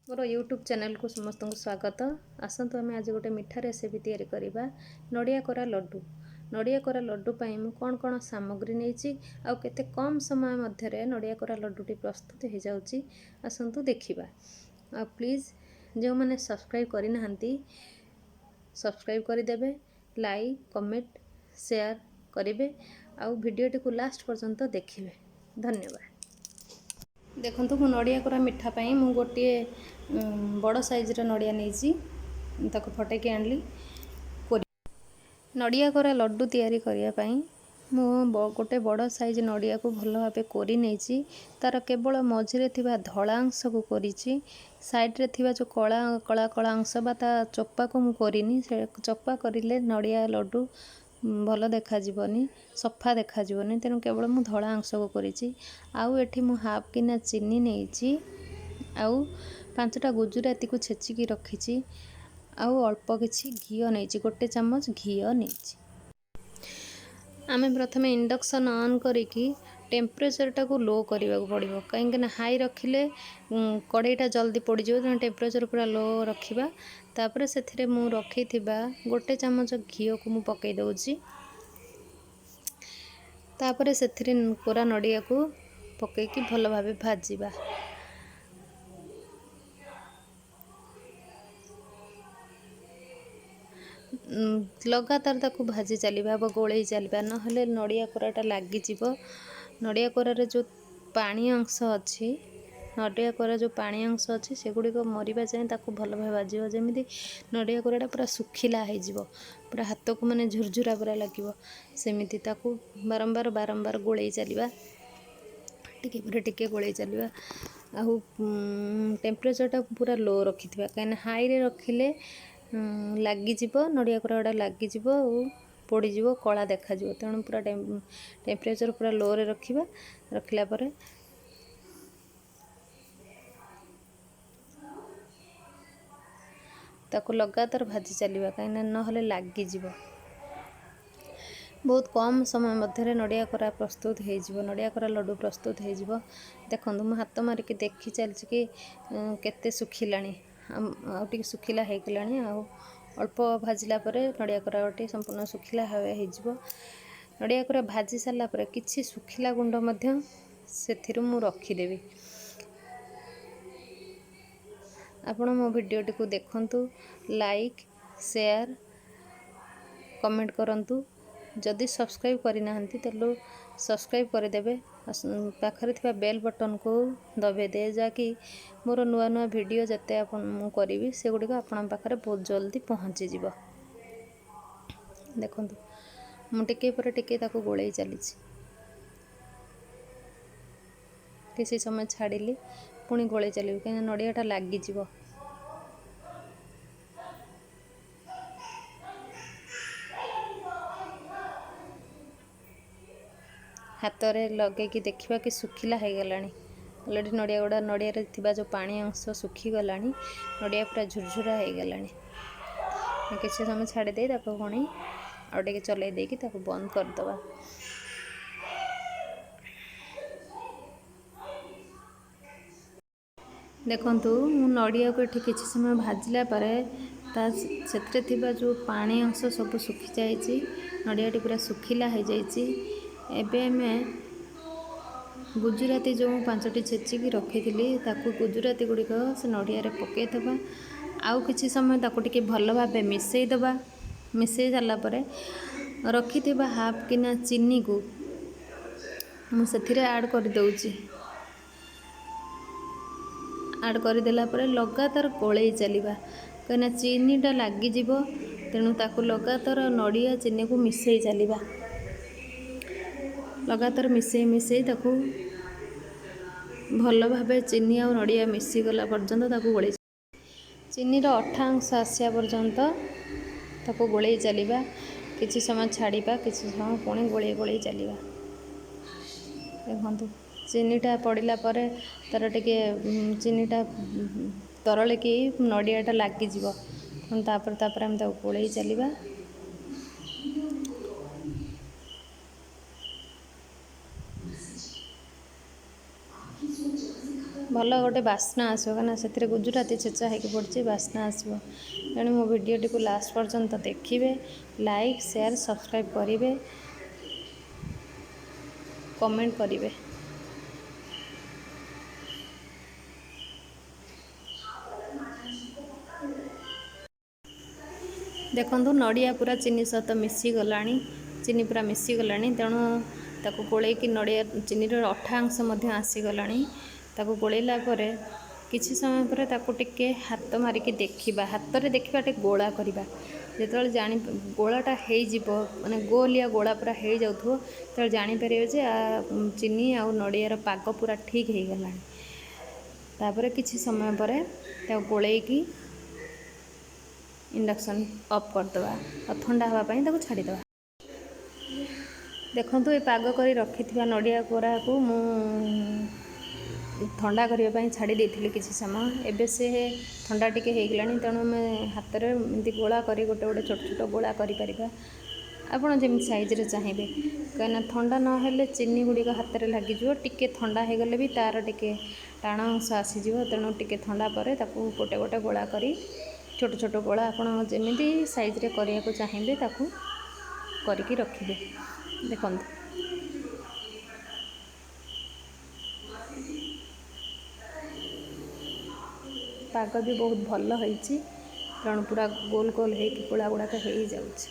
ମୋର ୟୁଟ୍ୟୁବ୍ ଚ୍ୟାନେଲ୍କୁ ସମସ୍ତଙ୍କୁ ସ୍ୱାଗତ। ଆସନ୍ତୁ, ଆମେ ଆଜି ଗୋଟେ ମିଠା ରେସିପି ତିଆରି କରିବା, ନଡ଼ିଆ କୋରା ଲଡ଼ୁ। ନଡ଼ିଆ କୋରା ଲଡ଼ୁ ପାଇଁ ମୁଁ କ'ଣ କ'ଣ ସାମଗ୍ରୀ ନେଇଛି ଆଉ କେତେ କମ୍ ସମୟ ମଧ୍ୟରେ ନଡ଼ିଆ କୋରା ଲଡ଼ୁଟି ପ୍ରସ୍ତୁତ ହେଇଯାଉଛି, ଆସନ୍ତୁ ଦେଖିବା। ଆଉ ପ୍ଲିଜ୍, ଯେଉଁମାନେ ସବସ୍କ୍ରାଇବ୍ କରିନାହାନ୍ତି, ସବସ୍କ୍ରାଇବ୍ କରିଦେବେ, ଲାଇକ୍, କମେଣ୍ଟ, ସେୟାର କରିବେ ଆଉ ଭିଡ଼ିଓଟିକୁ ଲାଷ୍ଟ ପର୍ଯ୍ୟନ୍ତ ଦେଖିବେ। ଧନ୍ୟବାଦ। ଦେଖନ୍ତୁ, ମୁଁ ନଡ଼ିଆ କୋରା ମିଠା ପାଇଁ ମୁଁ ଗୋଟିଏ ବଡ଼ ସାଇଜ୍ର ନଡ଼ିଆ ନେଇଛି, ତାକୁ ଫଟେଇକି ଆଣିଲି। ନଡ଼ିଆ କୋରା ଲଡ଼ୁ ତିଆରି କରିବା ପାଇଁ ମୁଁ ଗୋଟେ ବଡ଼ ସାଇଜ୍ ନଡ଼ିଆକୁ ଭଲ ଭାବେ କୋରି ନେଇଛି। ତା'ର କେବଳ ମଝିରେ ଥିବା ଧଳା ଅଂଶକୁ କରିଛି। ସାଇଡ଼୍ରେ ଥିବା ଯେଉଁ କଳା କଳା କଳା ଅଂଶ ବା ତା ଚୋପାକୁ ମୁଁ କରିନି। ସେ ଚୋପା କରିଲେ ନଡ଼ିଆ ଲଡ଼ୁ ଭଲ ଦେଖାଯିବନି, ସଫା ଦେଖାଯିବନି। ତେଣୁ କେବଳ ମୁଁ ଧଳା ଅଂଶକୁ କରିଛି। ଆଉ ଏଠି ମୁଁ ହାଫ୍ ଗିନା ଚିନି ନେଇଛି ଆଉ 5ଟା ଗୁଜୁରାତିକୁ ଛେଚିକି ରଖିଛି ଆଉ ଅଳ୍ପ କିଛି ଘିଅ ନେଇଛି, ଗୋଟେ ଚାମଚ ଘିଅ ନେଇଛି। ଆମେ ପ୍ରଥମେ ଇଣ୍ଡକ୍ସନ୍ ଅନ୍ କରିକି ଟେମ୍ପରେଚର୍ଟାକୁ ଲୋ କରିବାକୁ ପଡ଼ିବ, କାହିଁକିନା ହାଇ ରଖିଲେ କଡ଼େଇଟା ଜଲ୍ଦି ପୋଡ଼ିଯିବ। ତେଣୁ ଟେମ୍ପରେଚର୍ ପୁରା ଲୋ ରଖିବା। ତାପରେ ସେଥିରେ ମୁଁ ରଖିଥିବା ଗୋଟେ ଚାମଚ ଘିଅକୁ ମୁଁ ପକାଇ ଦେଉଛି। ତାପରେ ସେଥିରେ କୋରା ନଡ଼ିଆକୁ ପକାଇକି ଭଲ ଭାବେ ଭାଜିବା। ଲଗାତାର ତାକୁ ଭାଜି ଚାଲିବା ବା ଗୋଳେଇ ଚାଲିବା, ନହେଲେ ନଡ଼ିଆ କୋରାଟା ଲାଗିଯିବ। ନଡ଼ିଆ କୋରାରେ ଯେଉଁ ପାଣି ଅଂଶ ଅଛି, ନଡ଼ିଆ କୋରା ଯେଉଁ ପାଣି ଅଂଶ ଅଛି, ସେଗୁଡ଼ିକ ମରିବା ଯାଏଁ ତାକୁ ଭଲ ଭାବେ ଭାଜିବ। ଯେମିତି ନଡ଼ିଆ କୋରାଟା ପୁରା ଶୁଖିଲା ହେଇଯିବ, ପୁରା ହାତକୁ ମାନେ ଝୁରଝୁରା ପୁରା ଲାଗିବ, ସେମିତି ତାକୁ ବାରମ୍ବାର ବାରମ୍ବାର ଗୋଳେଇ ଚାଲିବା, ଟିକେ ପରେ ଟିକେ ଗୋଳେଇ ଚାଲିବା। ଆଉ ଟେମ୍ପରେଚର୍ଟା ପୁରା ଲୋ ରଖିଥିବା, କାହିଁକିନା ହାଇରେ ରଖିଲେ ଲାଗିଯିବ, ନଡ଼ିଆ କୋରା ଗୁଡ଼ା ଲାଗିଯିବ ଆଉ ପୋଡ଼ିଯିବ, କଳା ଦେଖାଯିବ। ତେଣୁ ପୁରା ଟେମ୍ପରେଚର୍ ପୁରା ଲୋରେ ରଖିବା। ରଖିଲା ପରେ ତାକୁ ଲଗାତାର ଭାଜି ଚାଲିବା, କାହିଁକିନା ନହେଲେ ଲାଗିଯିବ। ବହୁତ କମ୍ ସମୟ ମଧ୍ୟରେ ନଡ଼ିଆ କୋରା ପ୍ରସ୍ତୁତ ହେଇଯିବ, ନଡ଼ିଆ କୋରା ଲଡ଼ୁ ପ୍ରସ୍ତୁତ ହେଇଯିବ। ଦେଖନ୍ତୁ, ମୁଁ ହାତ ମାରିକି ଦେଖି ଚାଲିଛି କି କେତେ ଶୁଖିଲାଣି। ଆଉ ଟିକେ ଶୁଖିଲା ହେଇଗଲାଣି। ଆଉ ଅଳ୍ପ ଭାଜିଲା ପରେ ନଡ଼ିଆ କୋରା ଗୋଟିଏ ସମ୍ପୂର୍ଣ୍ଣ ଶୁଖିଲା ହେଇଯିବ। ନଡ଼ିଆ କୋରା ଭାଜି ସାରିଲା ପରେ କିଛି ଶୁଖିଲା ଗୁଣ୍ଡ ମଧ୍ୟ ସେଥିରୁ ମୁଁ ରଖିଦେବି। ଆପଣ ମୋ ଭିଡ଼ିଓଟିକୁ ଦେଖନ୍ତୁ, ଲାଇକ୍, ସେୟାର, କମେଣ୍ଟ କରନ୍ତୁ। ଯଦି ସବସ୍କ୍ରାଇବ୍ କରିନାହାନ୍ତି, ତାହେଲେ ସବସ୍କ୍ରାଇବ୍ କରିଦେବେ, ପାଖରେ ଥିବା ବେଲ୍ ବଟନ୍କୁ ଦବାଇ ଦେବେ, ଯାହାକି ମୋର ନୂଆ ନୂଆ ଭିଡ଼ିଓ ଯେତେ ଆପଣ ମୁଁ କରିବି, ସେଗୁଡ଼ିକ ଆପଣଙ୍କ ପାଖରେ ବହୁତ ଜଲ୍ଦି ପହଞ୍ଚିଯିବ। ଦେଖନ୍ତୁ, ମୁଁ ଟିକେ ପରେ ଟିକେ ତାକୁ ଗୋଳେଇ ଚାଲିଛି। କିଛି ସମୟ ଛାଡ଼ିଲି, ପୁଣି ଗୋଳେଇ ଚାଲିବି, କାହିଁକିନା ନଡ଼ିଆଟା ଲାଗିଯିବ। ହାତରେ ଲଗେଇକି ଦେଖିବା କି ଶୁଖିଲା ହେଇଗଲାଣି। ଅଲରେଡ଼ି ନଡ଼ିଆ ଗୁଡ଼ା, ନଡ଼ିଆରେ ଥିବା ଯେଉଁ ପାଣି ଅଂଶ ଶୁଖିଗଲାଣି, ନଡ଼ିଆ ପୁରା ଝୁରଝୁରା ହେଇଗଲାଣି। କିଛି ସମୟ ଛାଡ଼ି ଦେଇ ତାକୁ ପୁଣି ଆଉ ଟିକେ ଚଲେଇ ଦେଇକି ତାକୁ ବନ୍ଦ କରିଦେବା। ଦେଖନ୍ତୁ, ମୁଁ ନଡ଼ିଆକୁ ଏଠି କିଛି ସମୟ ଭାଜିଲା ପରେ ତା ସେଥିରେ ଥିବା ଯେଉଁ ପାଣି ଅଂଶ ସବୁ ଶୁଖିଯାଇଛି, ନଡ଼ିଆଟି ପୁରା ଶୁଖିଲା ହେଇଯାଇଛି। ଏବେ ଆମେ ଗୁଜୁରାତି ଯେଉଁ 5ଟି ଛେଚିକି ରଖିଥିଲି, ତାକୁ ଗୁଜୁରାତି ଗୁଡ଼ିକ ସେ ନଡ଼ିଆରେ ପକାଇଦେବା। ଆଉ କିଛି ସମୟ ତାକୁ ଟିକେ ଭଲ ଭାବେ ମିଶାଇ ଦେବା। ମିଶାଇ ସାରିଲା ପରେ ରଖିଥିବା ହାଫ୍ ଗିନା ଚିନିକୁ ମୁଁ ସେଥିରେ ଆଡ଼୍ କରିଦେଉଛି। ଆଡ଼୍ କରିଦେଲା ପରେ ଲଗାତାର ଗୋଳେଇ ଚାଲିବା, କାହିଁକିନା ଚିନିଟା ଲାଗିଯିବ। ତେଣୁ ତାକୁ ଲଗାତାର ନଡ଼ିଆ ଚିନିକୁ ମିଶାଇ ଚାଲିବା। ଲଗାତାର ମିଶାଇ ମିଶାଇ ତାକୁ ଭଲ ଭାବେ ଚିନି ଆଉ ନଡ଼ିଆ ମିଶିଗଲା ପର୍ଯ୍ୟନ୍ତ ତାକୁ ଗୋଳେଇ, ଚିନିର ଅଠା ଅଂଶ ଆସିବା ପର୍ଯ୍ୟନ୍ତ ତାକୁ ଗୋଳେଇ ଚାଲିବା। କିଛି ସମୟ ଛାଡ଼ିବା, କିଛି ସମୟ ପୁଣି ଗୋଳେଇ ଗୋଳେଇ ଚାଲିବା। ଦେଖନ୍ତୁ, ଚିନିଟା ପଡ଼ିଲା ପରେ ତା'ର ଟିକେ ଚିନିଟା ତରଳିକି ନଡ଼ିଆଟା ଲାଗିଯିବ। ପୁଣି ତାପରେ ତାପରେ ଆମେ ତାକୁ ଗୋଳେଇ ଚାଲିବା। ଭଲ ଗୋଟେ ବାସ୍ନା ଆସିବ, କାହିଁକିନା ସେଥିରେ ଗୁଜୁରାତି ଛେଚା ହେଇକି ପଡ଼ିଛି, ବାସ୍ନା ଆସିବ। ତେଣୁ ମୋ ଭିଡ଼ିଓଟିକୁ ଲାଷ୍ଟ ପର୍ଯ୍ୟନ୍ତ ଦେଖିବେ, ଲାଇକ୍, ସେୟାର, ସବସ୍କ୍ରାଇବ୍ କରିବେ, କମେଣ୍ଟ କରିବେ। ଦେଖନ୍ତୁ, ନଡ଼ିଆ ପୁରା ଚିନି ସହିତ ମିଶିଗଲାଣି, ଚିନି ପୁରା ମିଶିଗଲାଣି। ତେଣୁ ତାକୁ ଗୋଳେଇକି ନଡ଼ିଆ ଚିନିର ଅଠା ଅଂଶ ମଧ୍ୟ ଆସିଗଲାଣି। ତାକୁ ଗୋଳେଇଲା ପରେ କିଛି ସମୟ ପରେ ତାକୁ ଟିକେ ହାତ ମାରିକି ଦେଖିବା, ହାତରେ ଦେଖିବା, ଟିକେ ଗୋଳା କରିବା। ଯେତେବେଳେ ଜାଣି ଗୋଳାଟା ହେଇଯିବ, ମାନେ ଗୋଲିଆ ଗୋଳା ପୁରା ହେଇଯାଉଥିବ, ସେତେବେଳେ ଜାଣିପାରିବେ ଯେ ଚିନି ଆଉ ନଡ଼ିଆର ପାଗ ପୁରା ଠିକ୍ ହେଇଗଲାଣି। ତାପରେ କିଛି ସମୟ ପରେ ତାକୁ ଗୋଳେଇକି ଇଣ୍ଡକ୍ସନ୍ ଅଫ୍ କରିଦେବା ଆଉ ଥଣ୍ଡା ହେବା ପାଇଁ ତାକୁ ଛାଡ଼ିଦେବା। ଦେଖନ୍ତୁ, ଏ ପାଗ କରି ରଖିଥିବା ନଡ଼ିଆ କୋରାକୁ ମୁଁ ଥଣ୍ଡା କରିବା ପାଇଁ ଛାଡ଼ି ଦେଇଥିଲି କିଛି ସମୟ। ଏବେ ସେ ଥଣ୍ଡା ଟିକେ ହେଇଗଲାଣି, ତେଣୁ ଆମେ ହାତରେ ଏମିତି ଗୋଳା କରି ଗୋଟେ ଗୋଟେ ଛୋଟ ଛୋଟ ଗୋଳା କରିପାରିବା, ଆପଣ ଯେମିତି ସାଇଜ୍ରେ ଚାହିଁବେ। କାହିଁକିନା ଥଣ୍ଡା ନହେଲେ ଚିନି ଗୁଡ଼ିକ ହାତରେ ଲାଗିଯିବ। ଟିକେ ଥଣ୍ଡା ହେଇଗଲେ ବି ତା'ର ଟିକେ ଟାଣ ଅଂଶ ଆସିଯିବ। ତେଣୁ ଟିକେ ଥଣ୍ଡା ପରେ ତାକୁ ଗୋଟେ ଗୋଟେ ଗୋଳା କରି, ଛୋଟ ଛୋଟ ଗୋଳା, ଆପଣ ଯେମିତି ସାଇଜ୍ରେ କରିବାକୁ ଚାହିଁବେ ତାକୁ କରିକି ରଖିବେ। ଦେଖନ୍ତୁ, ପାଗ ବି ବହୁତ ଭଲ ହେଇଛି, ତେଣୁ ପୁରା ଗୋଲ ଗୋଲ ହେଇକି ଗୋଳା ଗୁଡ଼ାକ ହେଇଯାଉଛି।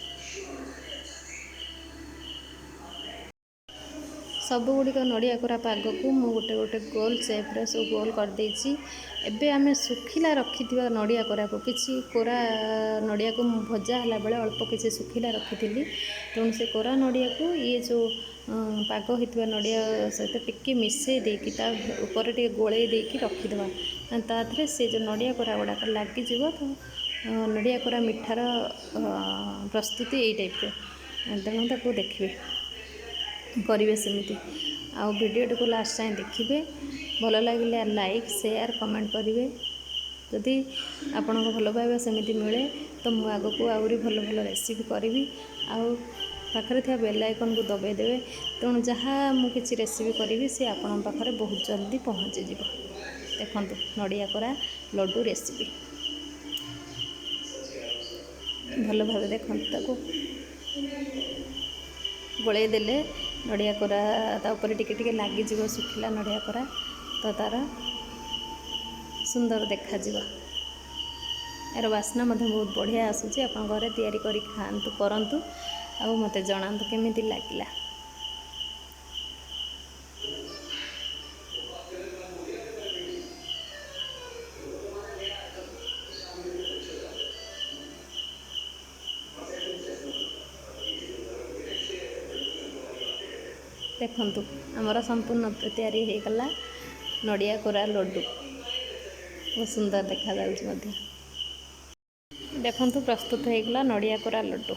ସବୁଗୁଡ଼ିକ ନଡ଼ିଆ କୋରା ପାଗକୁ ମୁଁ ଗୋଟେ ଗୋଟେ ଗୋଲ ସେପ୍ରେ ସବୁ ଗୋଲ କରିଦେଇଛି। ଏବେ ଆମେ ଶୁଖିଲା ରଖିଥିବା ନଡ଼ିଆ କୋରାକୁ, କିଛି କୋରା ନଡ଼ିଆକୁ ମୁଁ ଭଜା ହେଲା ବେଳେ ଅଳ୍ପ କିଛି ଶୁଖିଲା ରଖିଥିଲି, ତେଣୁ ସେ କୋରା ନଡ଼ିଆକୁ ଇଏ ଯେଉଁ ପାଗ ହେଇଥିବା ନଡ଼ିଆ ସହିତ ଟିକେ ମିଶାଇ ଦେଇକି ତା ଉପରେ ଟିକେ ଗୋଳେଇ ଦେଇକି ରଖିଦେବା। ତା ଦେହରେ ସେ ଯେଉଁ ନଡ଼ିଆ କୋରା ଗୁଡ଼ାକ ଲାଗିଯିବ। ତ ନଡ଼ିଆ କୋରା ମିଠାର ପ୍ରସ୍ତୁତି ଏଇ ଟାଇପ୍ର, ତେଣୁ ତାକୁ ଦେଖିବେ, କରିବେ ସେମିତି। ଆଉ ଭିଡ଼ିଓଟିକୁ ଲାଷ୍ଟ ଯାଏଁ ଦେଖିବେ। ଭଲ ଲାଗିଲେ ଲାଇକ୍, ସେୟାର, କମେଣ୍ଟ କରିବେ। ଯଦି ଆପଣଙ୍କ ଭଲ ପାଇବା ସେମିତି ମିଳେ ତ ମୁଁ ଆଗକୁ ଆହୁରି ଭଲ ଭଲ ରେସିପି କରିବି। ଆଉ ପାଖରେ ଥିବା ବେଲ୍ ଆଇକନ୍କୁ ଦବାଇ ଦେବେ, ତେଣୁ ଯାହା ମୁଁ କିଛି ରେସିପି କରିବି ସେ ଆପଣଙ୍କ ପାଖରେ ବହୁତ ଜଲ୍ଦି ପହଞ୍ଚିଯିବ। ଦେଖନ୍ତୁ, ନଡ଼ିଆ କୋରା ଲଡ଼ୁ ରେସିପି ଭଲ ଭାବେ ଦେଖନ୍ତୁ। ତାକୁ ଗୋଳେଇ ଦେଲେ ନଡ଼ିଆ କୋରା ତା ଉପରେ ଟିକେ ଟିକେ ଲାଗିଯିବ ଶୁଖିଲା ନଡ଼ିଆ କୋରା, ତ ତା'ର ସୁନ୍ଦର ଦେଖାଯିବ। ଏହାର ବାସ୍ନା ମଧ୍ୟ ବହୁତ ବଢ଼ିଆ ଆସୁଛି। ଆପଣ ଘରେ ତିଆରି କରି ଖାଆନ୍ତୁ, କରନ୍ତୁ ଆଉ ମୋତେ ଜଣାନ୍ତୁ କେମିତି ଲାଗିଲା। ଦେଖନ୍ତୁ, ଆମର ସମ୍ପୂର୍ଣ୍ଣ ତିଆରି ହେଇଗଲା ନଡ଼ିଆ କୋରା ଲଡ଼ୁ। ବହୁତ ସୁନ୍ଦର ଦେଖାଯାଉଛି ମଧ୍ୟ। ଦେଖନ୍ତୁ, ପ୍ରସ୍ତୁତ ହେଇଗଲା ନଡ଼ିଆ କୋରା ଲଡ଼ୁ।